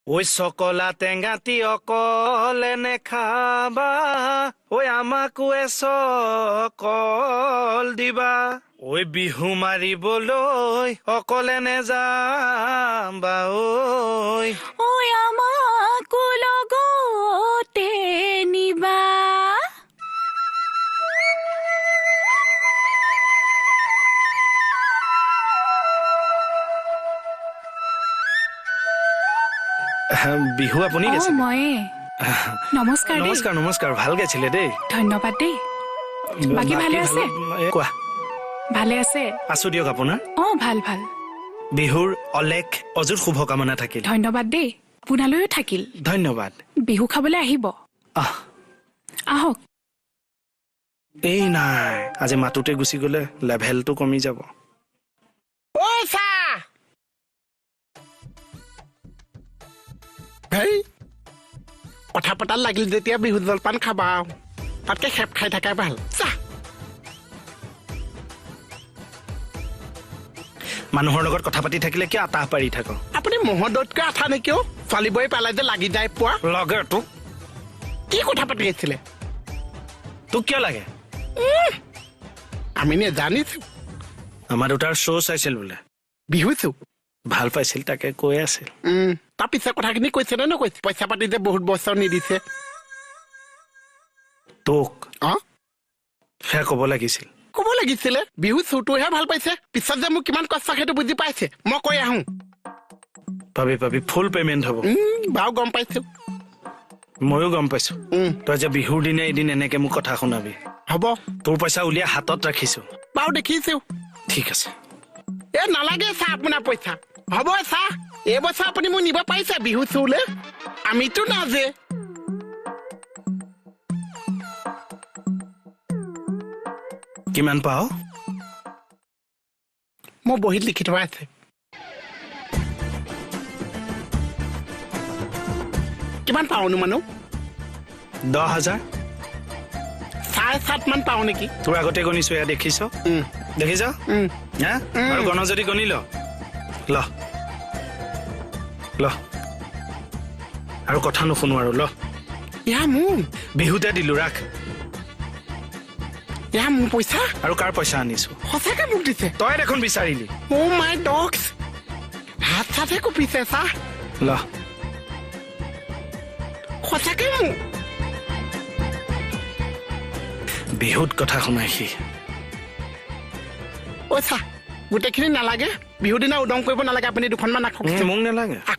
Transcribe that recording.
ঐ চকলা টেঙাটি অকলে নেখাবা, ঐ আমাকো এচকল দিবা। ঐ বিহু মাৰিবলৈ অকলে নেযাবা ঐ, ঐ আমাকো লগতে নিবা। বিহু আপুনি অ গাইছিলে? ময়ে। নমস্কাৰ দেই। নমস্কাৰ নমস্কাৰ, ভাল গাইছিলে দেই। ধন্যবাদ দেই। বাকী ভালে আছে? কোৱা। ভালে আছে? আছো দিয়ক, আপোনাৰ? অ ভাল ভাল। বিহুৰ অলেখ অযুত শুভকামনা থাকিল। ধন্যবাদ দেই, আপোনালৈও থাকিল। ধন্যবাদ। বিহু খাবলৈ আহিব। আহ আহক। এই নাই, আজি মাতোতে গুচি গ'লে লেভেলটো কমি যাব। ঐ চা, হেই, কথা পতাত লাগিল যেতিয়া বিহু জলপান খাবা আৰু। তাতকে খেপ খাই থাকাই ভাল। চা, মানুহৰ লগত কথা পাতি থাকিলে কিয় আতাহ পাৰি থাক? আপুনি ম'হৰ দৈতকৈ আঠা নেকি অ'? ছোৱালীবোৰে পালে যে লাগি যায় পোৱা। লাগে তোক? কি কথা পাতি আছিলে? তোক কিয় লাগে? আমি নেজানিছো। আমাৰ দুটাৰ শ্ব' চাইছিল বোলে। বিহু শ্ব'? ভাল পাইছিল, তাকে কৈ আছিল। তাৰ পিছে কথাখিনি কৈছে নে নকৈছে? পইচা পাতি যে বহুত বছৰ নিদিছে। তোক? অ? সেয়া ক'ব লাগিছিল। ক'ব লাগিছিলে। বিহু শ্ব'টোহে ভাল পাইছে, পিছত যে মোক কিমান কষ্ট সেইটো বুজি পাইছে। মই কৈ আহো। পাবি পাবি, ফুল পে'মেণ্ট হ'ব। বাৰু গম পাইছো। ময়ো গম পাইছো। তই যে বিহুৰ দিনা এদিন এনেকে মোক কথা শুনাবি। হ'ব। তোৰ পইচা উলিয়াই হাতত ৰাখিছো। বাৰু দেখিছো। ঠিক আছে। এ নালাগে চা আপোনাৰ পইচা। হ'ব চা, এইবছৰ আপুনি মোক নিব পাৰিছে বিহু শ্ব'লে, আমিতো নাজে। কিমান পাৱ? মোৰ বহীত লিখি থোৱা আছে। কিমান পাওঁনো মানুহ? 10,000। 7.5 মান পাওঁ নেকি? তোৰ আগতে গণিছো, এয়া দেখিছ? দেখিছ? হা? আৰু গণ যদি গণি ল। ল ল, আৰু কথা নুশুনো আৰু ল। ইয়া মোৰ বিহুতে দিলো, ৰাখ। ইয়া মোৰ পইচা? আৰু কাৰ পইচা আনিছো? সঁচাকে মোক দিছে? তই দেখোন বিচাৰিলি। অ' মাই ডগছ, হাত চাতহে কঁপিছে চা। ল। সঁচাকে মোৰ বিহুত কথা শুনাই সি। অ' চা, গোটেইখিনি নালাগে, বিহু দিনা উদং কৰিব নালাগে, আপুনি দুখনমান ৰাখক। মোক নালাগে।